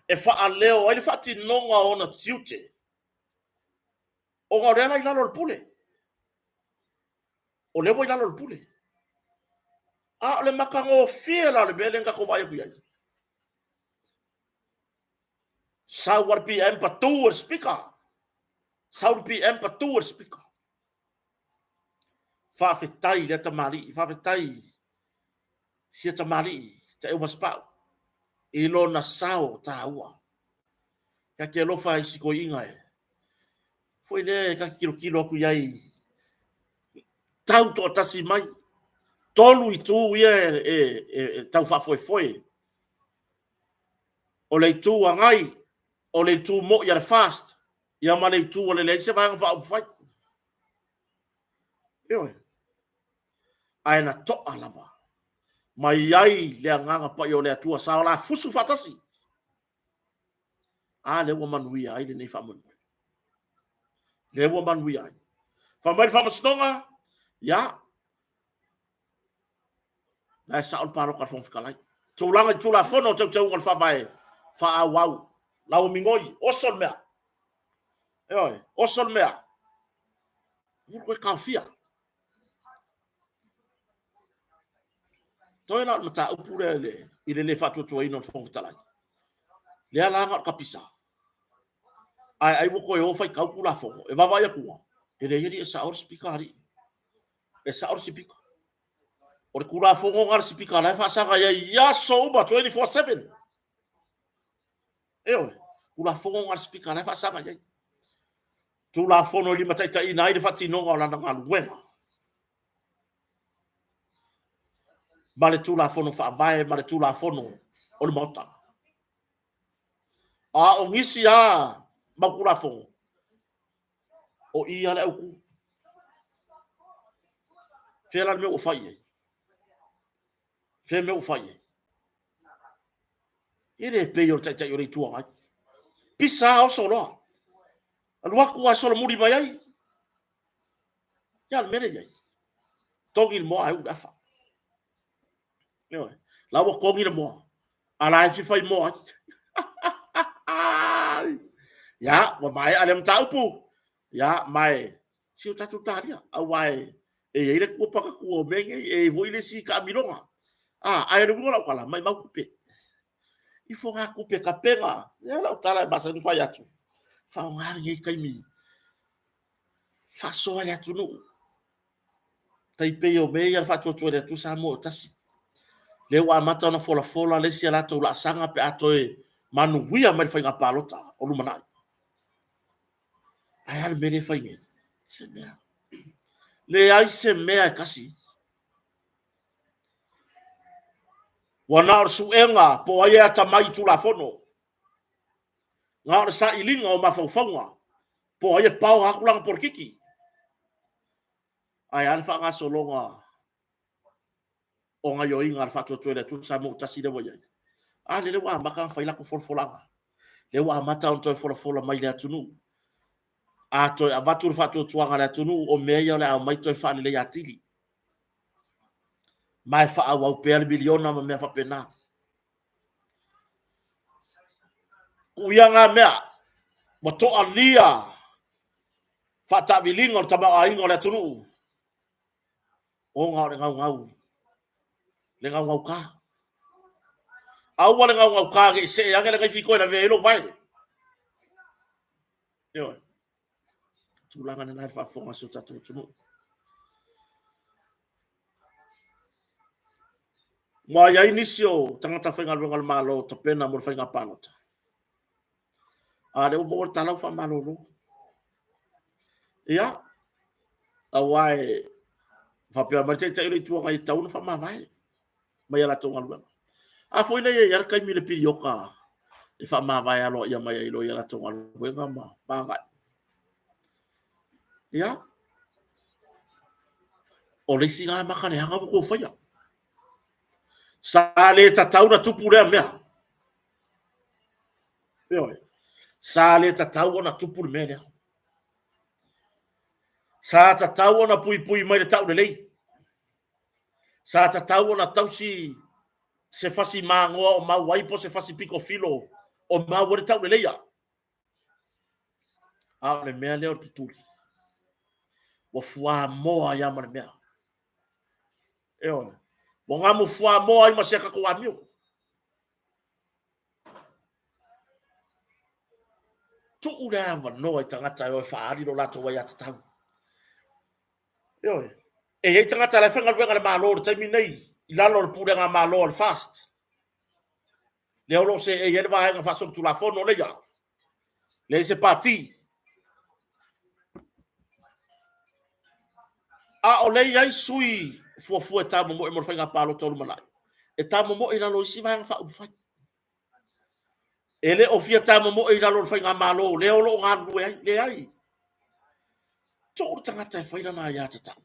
S1: e faaleo ai le faatinoga o ona tiute, ona o lea la i lalo o le pule. O lea ua i lalo o le pule. A o le matagofie la o le mea lea na tatou vaai atu i ai. Sau lava le PM patu e le Speaker. Sau le PM patu e le Speaker. Faafetai i lea tamalii, faafetai sia tamalii Taeumasapau i lona sao taua. Ta te alofa i si toeaina e foi lea ta te tilotilo atu i ai tau toatasi mai tolu itu ia e tau faafoefoe. O le itu agai, o le itu moi a le FAST, ia ma le itu o le leai se Vaega Faaupufai. Ioe. Ae na to'a lava mai ai le Agaga Paia o le Atua sa o la fusu faatasi. A lea ua manuia ai lenei faamoemoe. Lea ua manuia ai. Fai mai le faamasinoga, ia, la e sao le palota a le Fofoga Fetalai. Tulaga i Tulafono o Teuteuga o le Faavae, faaauau, lau migoi, oso le mea. Ioe, oso le mea. Ua toe taofia. Toe la o le mataupu lea i le le faatuatuaina o le Fofoga Fetalai. Lea la na o le kapisa. Ae ai ua toe o faitau Tulafono. E vaavaai atu, e leai alii e sao le Sipika alii. E sao le Sipika. O le Tulafono lena a le Sipika la e faasaga i ai i aso uma 24/7. Ioe, Tulafono lena a le Sipika la e faasaga i ai. Tulafono e limataitaiina ai le faatinoga o lana galuega ma le Tulafono Faavae ma le Tulafono o le Maota. A o nisi lava mau Tulafono, o i lava le autu. Fea la le mea ua fai i ai? Fea le mea ua fai i ai? E le pei o le Taitai o le Itu Agai. Pisa lava oso loa. Alu atu lava e solomuli mai ai. Ia le mea lea e i ai. Togi le moa ae uu le afa. Ioe. La ua togi le moa, a la e fia fai moa ai. Ia, ua maea lea mataupu. Ia, ma e si o tatou talia, aua e i ai le tua patatua o mea nei, e i ai foi le isi taamiloga. A, ae o le uiga o lau tala, maumau tupe. Ifo na tupe tapena, ia lau tala e masani ona fai atu, faaaoga lenei taimi faasoa i le atunuu. Tai pei o mea ia o le faatuatua i le Atua Samoa ua tasi. Lea ua amata ona folafola le isi a latou laasaga pe a toe manuia mai le faiga palota o lumanai. Ae a le mea lea e fai nei? Se mea. Leai se mea e tasi. Ua na o le suega po o ai e atamai i Tulafono. Na o le sailiga o mafaufauga po o ai e paoa atu lana polokiki. Ae a le faagasologa o gaioiga a le Faatuatua i le Atua Samoa ua tasi lea ua i ai? A lele ua amata ona fai latou folafolaga, lea ua amata ona toe folafola mai i le atunuu. A toe avatu le faatuatuaga a le atunuu, o mea ia o le a omai toe faaleleia atili. Ma e faaauau pea le miliona ma mea faapena. Tuu ia na mea, ua toalia faataaviliga o le tamaoaiga o le atunuu ona o le naunau, le naunauta. Aua le naunauta ne i see ane le naifi toe lavea ai lou vae. Ioe. Tulaga lena i le faafofoga a si o tatou atunuu. Ua i ai nisi o tagata faigaluega a le Malo o tapena mo le faiga palota. A lea ua maua le tala ua faamalolo. Ia, aua e faapea mai le Taitai o le Itu Agai e tatau ona faamavae mai a latou galuega. A foi lea e i ai le taimi i le piriota e faamavae aloaia mai ai loa i a latou galuega ma agai. Ia, o le isi lena maka leaga ua outou faia. Sa le tatau ona tupu lea mea. Ioe. Sa le tatau ona tupu le mea lea. Sa tatau ona puipui mai le taulelei. Sa tatau ona tausi se fasi magoa o mau ai po o se fasi pitofilo o mau ai le tauleleia. A o le mea lea o le tutuli, ua fuamoa ai lava ma le mea. Ioe. Ua gamu fuamoa ai ma si a tatou amio. Tuu le avanoa i tagata e o e faaali lo latou aiatatau. Ioe. E i ai tagata la e faigaluega i le Malo i le taimi nei, i lalo o le pulega Malo a le FAST, lea o lo o seei ai le vaega faasolitulafono lea, leai se pati. A o lea e i ai sui fuafua e tamomoe mo le faiga palota o lumanai, e tamomoe i lalo o isi vaega faaupufai. E le o fia tamomoe i lalo o le faigamalo lea o lo o galulue ai, leai. Tuu le tagata e fai lana aiatatau.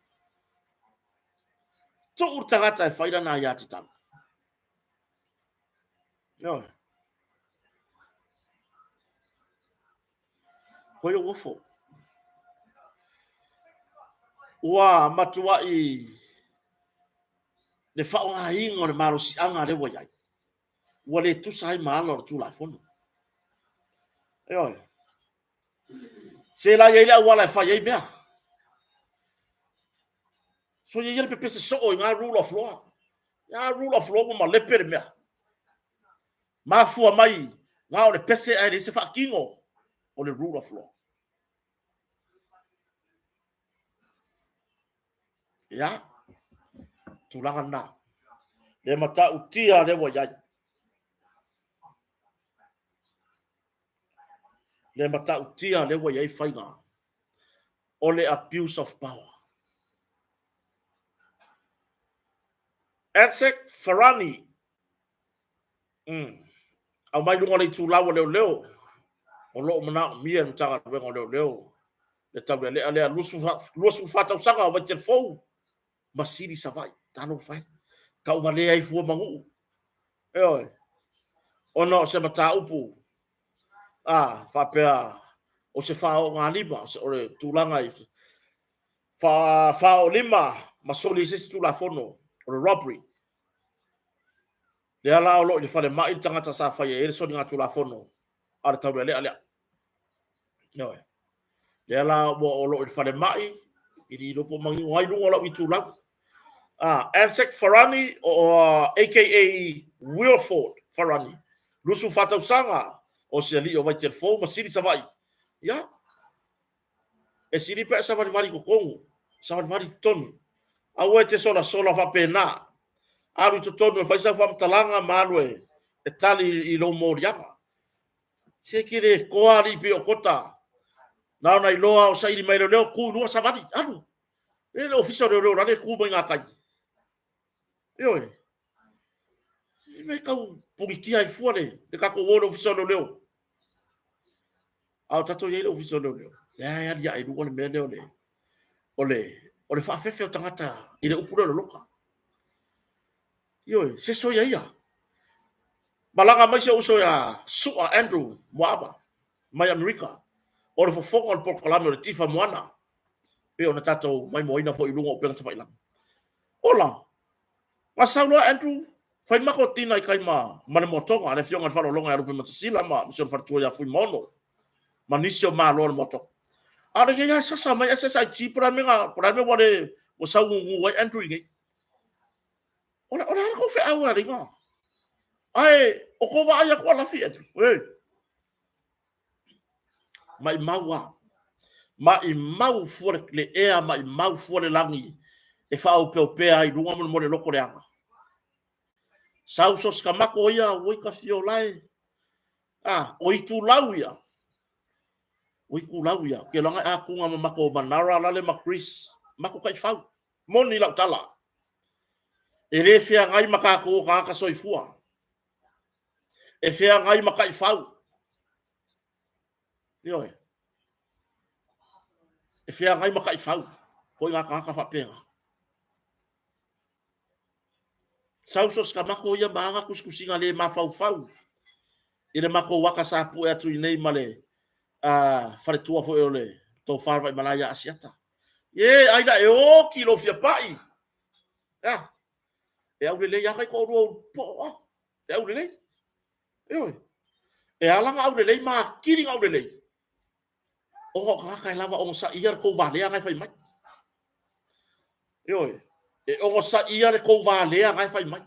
S1: Tuu le tagata e fai lana aiatatau. Ioe. Koe lou ofo. Ua matuai le faaaogaina o le malosiaga lea ua i ai, ua le tusa ai ma ala o le Tulafono. Ioe. Se la i ai le auala e fai ai mea. Soia ia le pepese soo i ngā rule of law. Ia rule of law ua malepe le mea. Mafua mai na o le pese ae leai se faatino o le rule of law. Ia, tulaga lena. Le matautia lea ua i ai. Le matautia lea ua i ai faiga o le abuse of power. Ansek Farani Aumai luga o le itulau a leoleo o lo o manaomia e le Matagaluega o Leoleo le taulealea lea 24 tausaga o Vaitele Fou ma Sili Savaii. Talofa e, tauvalea ai fua ma nuu. Ioe, ona o se mataupu a faapea o se faaoogalima, o le tulaga i faaoolima ma soli ai se isi tulafono o le robbery. Lea la o lo o i le falemai le tagata sa faia i ai le soligatulafono a le taulealea lea. Ioe. Lea la ua o lo o i le falemai, i le iloa po o manino ai luga o lau itulau. Ah, Ansek Farani, o, aka Wilford Farani, 24 tausaga, o se alii o Vaitele Fou ma Sili Savaii. Ia, E sili pe a savalivali i totonu, savalivali i totonu. Aua e te solasola faapena. Alu i totonu e fai sau faamatalaga ma alu e tali i lou moliaga. Se e te le toa alii pei o Kota. Na ona iloa o saili mai e leoleo, tu i luga savali, alu. E le ofisa o leoleo la le tu mai gatai. Ioe. E mea tau punitia ai fua le tatou o i le ofisa o leoleo. A o tatou i ai le Ofisa o Leoleo, lea e aliae i luga le mea lea o le, o le, o le faafefe o tagata i le upu lea o le loka. Ioe, se soia ia. Malaga mai si ou uso ia Sua Andrew Muaava mai Amerika, o le fofoga o le polokalame o le Tifa Moana, pei ona tatou maimoaina foi i luga o upega tafailagi. Ola, Na sau loa Andrew, fai le matou dinner i tai ma, ma le Moatoga, le afioga i le Faaaloaloga ia Lupematasila ma si ona faletua ia Fuimaono, ma nisi o malo o le Moatoga. A o lenei lava e sasa mai SSIG po o le a le mea na, po o le a le mea ua le, ua sau gugu ai Andrew i inei. O le, o le a le tou feau e alii na? Ae, o tou vaai atu a lafi Andrew, e. Maimau a. Maimau fua le ea, maimau fua le lagi e faaopeopea ai i luga mo le loko leaga. Sau so se kamako ia, ua ka fio lae. Ah, o itulau ia. O itulau ia. Ke langa a kunga ma mako Manara lale ma Chris. Mako kai fau. Moni lau tala. E le feagai ma tatou o tagata soifua. E feagai ma taifau. Ioe. E feagai ma taifau. Ko i ngā tagata faapena. Sau so se kamako ia ma ana tusitusiga le mafaufau i le matou aka sa pue atu i nei ma le faletua foi o le tofa Vaimalae ia Asiata. Ye, ai la e oki lou fia pai. Ea, e aulelei lava taitoalua o po'o a, e aulelei. Ioe. E ala ona aulelei ma atili ona aulelei, ona o tagata e lava onosaia le tou valea na e fai mai. Ioe. E onosaia le tou valea na e fai mai.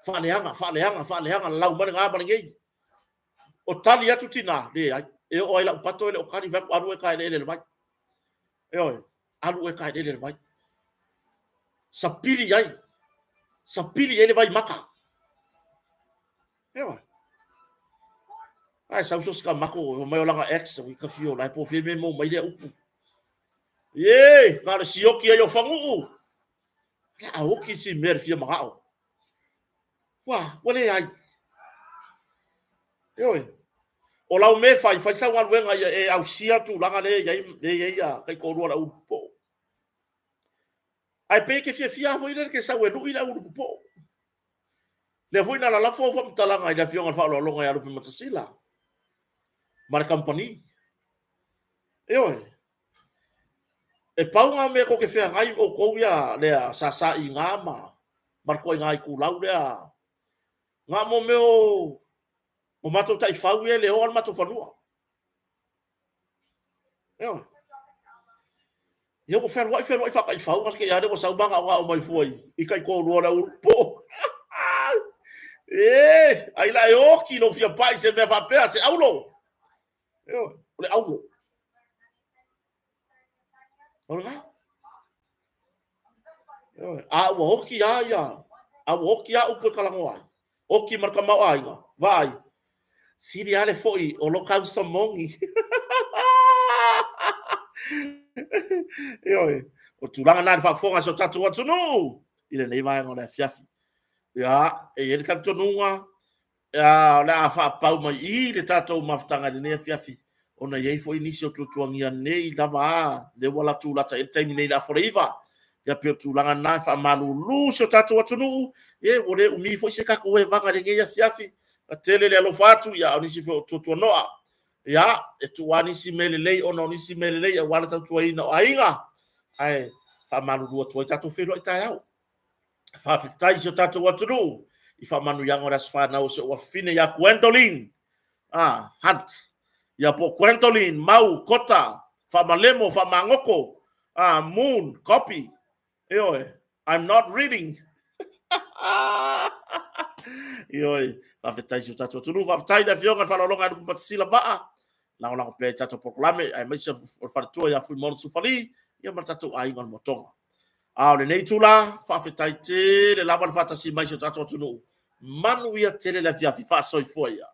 S1: Faaleaga, faaleaga, faaleaga, lalau mai lena ma lenei. O tali atu tina, leai. E oo ai lau pato e le o tali, fai atu, alu oe e taeleele i le vai. Ioe, alu oe e taeleele i le vai. Sapili ai, sapili ai le vaimata. Ioe. Ae sau so se kamako, mai o lana ex, ui ka fio la e po fia me mo mai lea upu. Ye, na o le sioki ai o Faguu. Le a oki si mea le fia manao. Ua, ua leai. Ioe. O lau mea e fai, fai sau galuega ia e ausia tulaga lea e i ai, lea e i ai ia taitoalua o le au poo. Ae pei e te fiafia foi lele ke sau e lui le au ulupu poo. Lea foi na lalafo au faamatalaga i le afioga i le Faaaloaloga ia Lupematasila ma le kamupani. Ioe. E pau ngā mea tou te feagai outou ia lea sāsāʻīgā ma ma le toaiga itulau lea ngā mo mea o o matou taifau ia e le oa le matou fanua. Ioe. Ia ua fealuai fealuai faataifau ka ke ale ua sau magaogao mai fua i i taitoalua o le au po. E, ai la e oki lou fia pai se mea faapea se aulo. Ioe, o le aulo. O lena. Ioe, a ua oki lava ia, a ua oki lava upu e talanoa ai. Oki ma le tamaoaiga, vaai, sili lava le foi o lo tausa moni. Ioe, o tulaga na i le faafofoga a si o tatou atunuu i lenei vaega o le afiafi. Ia, e i ai le talitonuga, o le a faapau mai i le tatou mafutaga i lenei afiafi, ona e i ai foi nisi o tuatuagia nei lava a, lea ua latou lata i le taimi nei i le afa o le 9. Ia pei o tulaga na e faamalulu si o tatou atunuu, e ua le umi foi se tatou evaga i lenei afiafi, a tele le alofa atu, ia a o nisi foi o tuatuanoa. Ia, e tuu lava nisi mea lelei ona o nisi mea lelei aua le tautuaina o aiga, ae faamalulu atu ai tatou feiloai taeao. Faafetai i si o tatou atunuu i faamanuiaga o le aso fanau o si ou afafine ia Gwendolyn ah, Hunt. Ia po Gwendolyn Mau Kota Faamalemo Faamagoto ah, Moon Copy. Ioe, I'm not reading. Ioe, faafetai i si o tatou atunuu, faafetai i le afioga i le faaaloaloga ia Lupematasila Vaa, lagolago pea i tatou polokalame, aemaise o le faletua ia Fuimaono Sufali, ia ma le tatou aiga o le Motoga. A o lenei itula, faafetai tele lava le faatasi mai i si o tatou atunuu. Manuia tele le afiafi, faasoifua ia.